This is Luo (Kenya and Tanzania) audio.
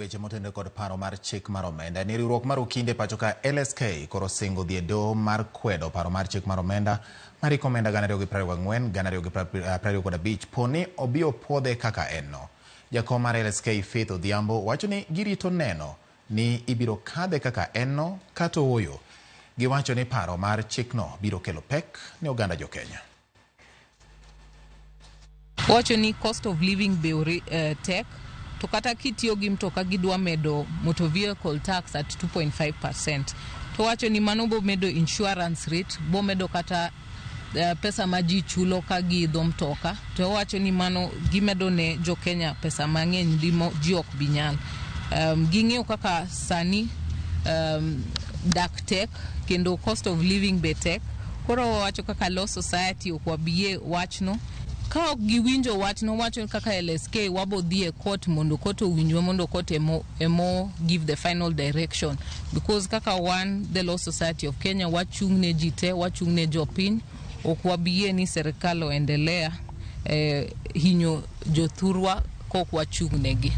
Weche motenore kod paro mar chik mar omenda ni riwruok mar okinde pacho ka LSK koro singo dhi e doho mar kwedo paro mar chik mar omenda mar hik omenda 2024 2025 po ni obi opuodhe kaka en no. Jakom mar LSK Faith Odhiambo wacho ni girito neno ni ibiro kadhe kaka en no kata ooyo. Giwacho ni paro mar chikno biro kelo pek ne oganda jo Kenya. Wacho ni cost of living be ore, tek to kata kitiyo gi mtoka gidwa medo motor vehicle tax at 2.5%, to wacho ni mano bo medo insurance rate, bo medo kata pesa ma ji chulo ka giidho mtoka, to wacho ni mano gimedo ne jo Kenya pesa mang'eny di ji ok bi nyal. Ging'eyo kaka sani dak tek kendo cost of living be tek. Koro wawacho kaka Law Society ok wabiyie wachno. Ka ok giwinjo wachno, wacho kaka LSK wabo dhi e court mondo court owinjwa, mondo court emo give the final direction, because kaka wan the Law Society of Kenya wachung' ne ji te, wachung' ne jopiny. Ok wabiyie ni serikal oendelea hinyo jothurwa kok wachung' negi.